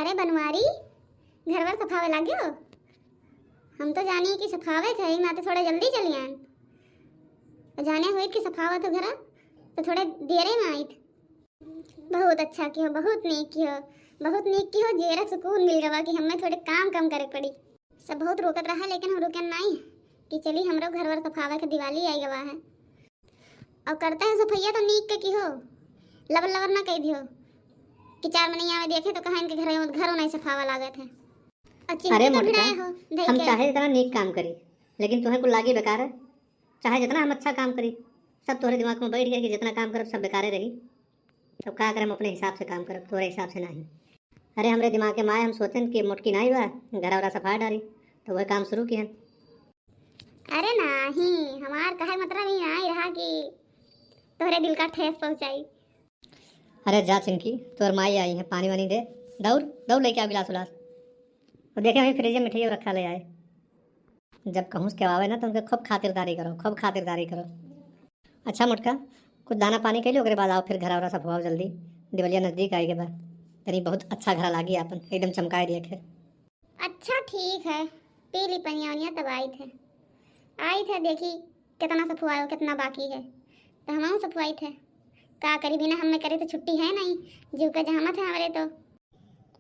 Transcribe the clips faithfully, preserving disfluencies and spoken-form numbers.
अरे बनवारी, घरवर सफावे लाग्यो? हम तो जानी कि सफावे के है, नाते थोड़ा जल्दी चली आन। जाने हुई कि सफावत हो घरा, तो थोड़े देरे में आइत। बहुत अच्छा किहो, बहुत नीक किहो, बहुत नीक किहो। जेरा सुकून मिल गवा कि हमें थोड़े काम कम करे पड़ी। सब बहुत रोकत रहा, लेकिन हम रुकन नाई कि चली, हमरो घरवर सफावे के, दिवाली आई गवा है। और करते हैं सफैया तो नीक के किहो, लबर लबर ना कह दियो कि चार मनई आवे देखे तो कहा इनके घर, घरों नहीं सफावा लागत है। और चिंकी अरे का मोटका, भिड़ाए हो, धई हम के। चाहे जितना नीक काम करी, लेकिन तुम्हें कुल लागी बेकार है। चाहे जितना हम अच्छा काम करी, सब तोहरे दिमाग में बैठ गया कि जितना काम करब सब बेकारे रही। तब का करब, हम अपने हिसाब से काम करब, तोहरे हिसाब से नहीं। अरे हमरे दिमाग के माए हम सोचन कि मोटकी नाई बा, घरा वरा सफा डारी, तो वह काम शुरू किहन। अरे नाही, हमार कहे मतलब ही नाई रहा कि तोहरे दिल का ठेस पहुँचाई। अरे जा चिंकी, तोर माई आई है, पानी वानी दे। दौड़ दौड़ लेके आ गिलास उलास। और देखे वहीं फ्रिज में मिठाई रखा ले आए। जब कहूँ से केहू आवे ना तो उनके खूब खातिरदारी करो, खूब खातिरदारी करो। अच्छा मोटका, कुछ दाना पानी कैली, ओकरे बाद आओ फिर घरा वरा सफवाओ जल्दी। दिवलिया नजदीक आई के बा, तनी बहुत अच्छा घरा लागी आपन, एकदम चमकाए दिए के। अच्छा ठीक है, पी ली पनिया वनिया तब आई थे। आई थे देखी कितना सफुआयो, कितना बाकी है, तो हम सफुआई थे। का करी, बिना हमें करे तो छुट्टी है नहीं, जीव का जहामत है हमारे तो।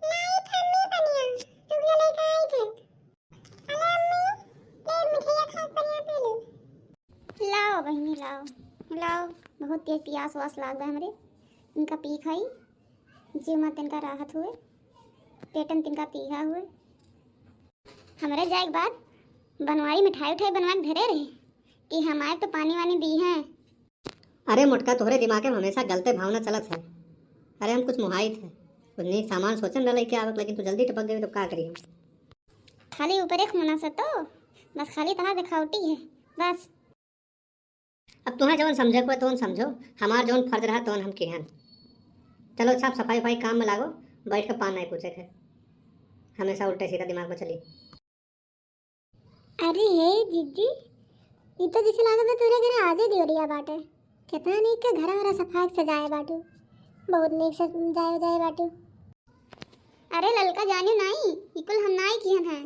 लाई थे अम्मी पनिया, सुगिया लेके आई थे। अरे अम्मी, ले मिठाइया खा, पनिया पी लो। लाओ बहिनी, लाओ, लाओ, बहुत तेज पियास वास लाग बा हमरे। इनका पी खाई, जीव में तिनका राहत हुए, पेटन तिनका तीहा हुए। हमरे जाए के बाद बनवारी मिठाई उठाई बनवा के धरे रही कि हम आए तो पानी वानी दी हैं। अरे मोटका, तोहरे दिमाग में हमेशा गलते भावना चलत है। अरे हम कुछ मुहाइत है, कुछ नीक सामान सोचन न लेके आवक, लेकिन तू जल्दी टपक गई तो का करी हम? खाली ऊपर एक मुना से तो बस खाली तहार दिखावटी है बस। अब तुम्हें जौन समझे को है तौन समझो, हमार जौन फर्ज रहा तौन हम किहन। चलो अच्छा, अब सफाई उफाई काम में लागो, बैठ के पान नहीं पूछे के, हमेशा उल्टे सीधा दिमाग में चली। अरे हे जिज्जी, ई तो जैसे लागत बा तोरे घरे आजे दिवरिया बाटे। कितना नीक के घरा वरा सफाई सजाए बाटू, बहुत नीक से सजाए उजाए बाटू। अरे ललका जाने नाई, ई कुल हम नाई किहन है,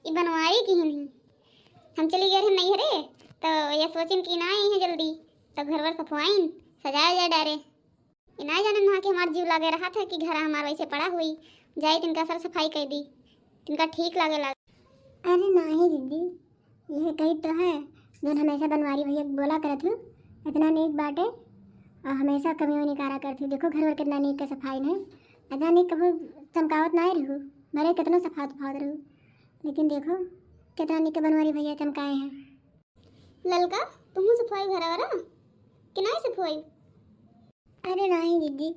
ई बनवारी किहन ही। हम चली गए रहे नैहरे, तो ये सोचिन कि नाई है जल्दी, तो घर वर सफवाइन, सजाए उजाए डारे। ये ना जाने ना कि हमार जीव लागे रहा था कि घर हमार वैसे पड़ा हुई, जाई तिनका सर सफाई कर दी, तिनका ठीक लागे लागे। अरे नाही दीदी, यह कही तो है, जौन हमेशा बनवारी भैया के बोला करत हूँ, इतना नीक बाटे और हमेशा कमी निकारा करत हूँ। देखो घर वर कितना नीक के सफाई है, इतना नीक कभी चमकावत ना रहू, भले कितना सफावत उफावत रहू, लेकिन देखो कितना नीक के बनवारी भैया चमकाए हैं। ललका, तुहूँ सफवाई घरा वरा कि नाही सफवाई? अरे नाही दीदी,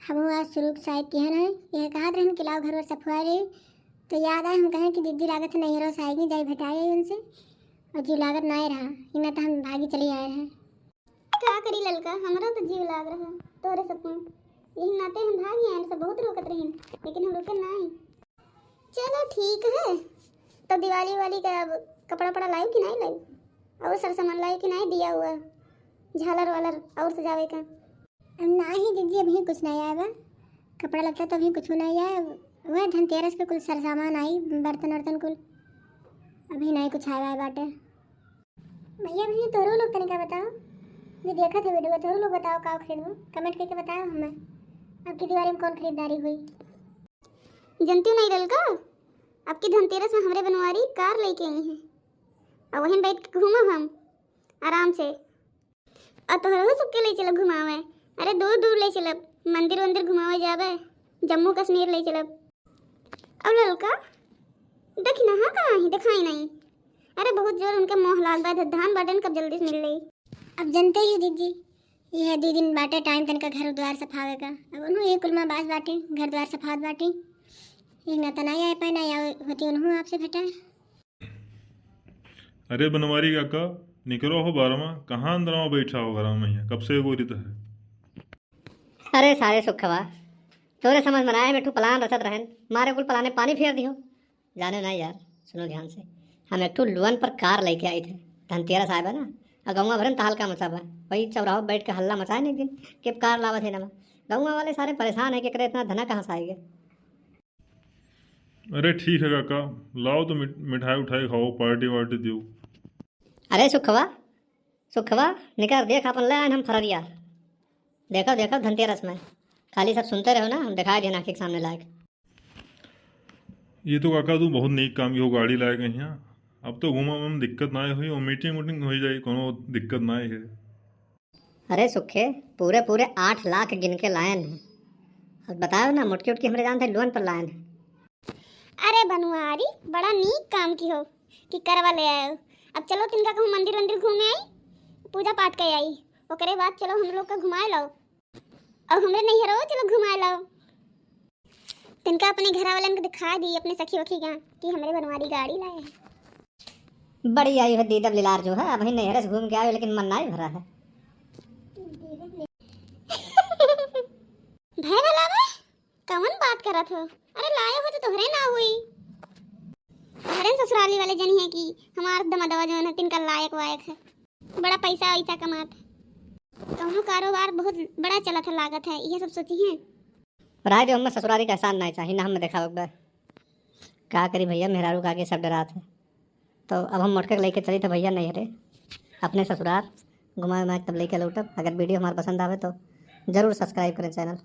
हमहू आज सुरुक साहेब किहन है, यह कहत रहन कि लाओ घर वर सफवाई रही, तो याद आए हम कहें कि दीदी लागत है नैहरों से आएगी, जाई भेटाए उनसे, और जीव लागत नाय रहा, इना तो हम भागी चली आए हैं। का करी ललका, हमरा तो जीव लाग रहा तोहरे सपना, यही नाते हम भागी आए, सब बहुत रोकत रहिन, लेकिन हम रुके नाही। चलो ठीक है, तो दिवाली वाली का अब कपड़ा पड़ा लायू कि नाही लायू, और सर सामान लायू कि नाही, दिया हुआ झालर वालर और सजावे का? नाही दीदी, अभी कुछ नाही आया बा, कपड़ा लत्ता तो अभी कुछ नाही आया, वह धनतेरस के कुल सर सामान आई, बर्तन वर्तन कुल, अभी नाही कुछ आया बाटे। भैया बहिनी तोहरो लोग तनिका बताओ, जो देखत है वीडियो तोहरो लोग बताओ का खरीदबो, कमेंट करके बताओ हमें अब की दिवाली में कौन खरीदारी हुई। जनती नहीं ललका, अब की धनतेरस में हमरे बनवारी कार लेके आई हैं और वहीं बैठ के घूमब हम आराम से। और तोहरो सबके ले चलब घुमावे, अरे दूर दूर ले चलब, मंदिर वंदिर घुमावे जाबे, जम्मू कश्मीर ले चलब। और ललका देखी ना, हाँ कहाँ ही दिखाई नहीं। अरे बहुत जोर उनके मोह लाग बा, धान बाटन कब जल्दी से मिल ले। अब जनते ही दीदी, यह दो दिन बाटे टाइम तनका घर द्वार सफावे का, अब उन्हों ये कुल में बास बाटे, घर द्वार सफावत बाटे, एक ना तना आए पाए ना या होती उन्हों आपसे भेटा। अरे बनवारी काका, निकरो हो बारमा, कहाँ अंदरवा बैठा हो घरा में, कब से एगो रित है। अरे सारे सुखवा, तोरे समझ में ना आए, हम एक ठो प्लान रचत रहन, मारे कुल प्लाने पानी फेर दियो। जाने ना यार, सुनो ध्यान से, हम एक ठो लोन पर कार लेके आई थे, धनतेरस आए बा ना, और गौवा भरन तहलका मचा बा, वही चौराहो बैठ के हल्ला मचाए ना एक दिन कि अब कार लावत है ना, गौवा वाले सारे परेशान है कि एकरे इतना धना कहाँ से आएगा। अरे ठीक है काका, लाओ तो मिठ-, मिठाई उठाई खाओ, पार्टी वार्टी दियो। अरे सुखवा, सुखवा, निकर देख, अपन ले आएन हम फररिया। देखो, देखो, धनतेरस में खाली सब सुनते रहो ना, हम दिखाई देना आँखी के सामने लायक। ये तो काका तू बहुत नीक काम किहो, गाड़ी लायक है यहाँ। अब तो घूमा में दिक्कत ना होई और मीटिंग उटिंग हो जाए, कोनो दिक्कत ना है। अरे सुखे, पूरे पूरे आठ लाख गिन के लाएन है। अब बताओ ना, मोटकी उटकी हमरे जान थे लोन पर लाएन है। अरे बनवारी, बड़ा नीक काम किहो कि करवा ले आयो। अब चलो तिनका कहूँ मंदिर वंदिर घूमे आई, पूजा पाठ कर आई, ओकरे बाद चलो हम लोग का घुमाए लाओ। और हमरे नैहरो चलो घुमाए लाओ। तिनका अपने घर वालन के दिखा दी, अपने सखी वखी का, कि हमरे बनवारी गाड़ी लाए है। बड़ी आई है दीदब लिलार जो है, अबहीं नैहरे से घूम के आयो लेकिन मन नाई भरा है। भय भला बे, कवन बात करत हो? अरे लाए हो तो तोहरे ना हुई। अरे ससुराली वाले जनी है कि हमार दमदवा जौन है तिनका लायक वायक है, बड़ा पैसा वैसा कमात है, कौनो कारोबार बहुत बड़ा चलत है लागत है, ये सब सोची है। राय दे, हमें ससुरारी का एहसान नाई चाहिए ना, हमें देखावे के बा। का करी भैया, मेहरारू का आगे सब डरात है। तो अब हम मोटके के लेके चली थे भैया नैहरे, अपने ससुरार घुमाए उमाए के तब लेके लौटब। अगर वीडियो हमार पसंद आवे तो जरूर सब्सक्राइब करें चैनल।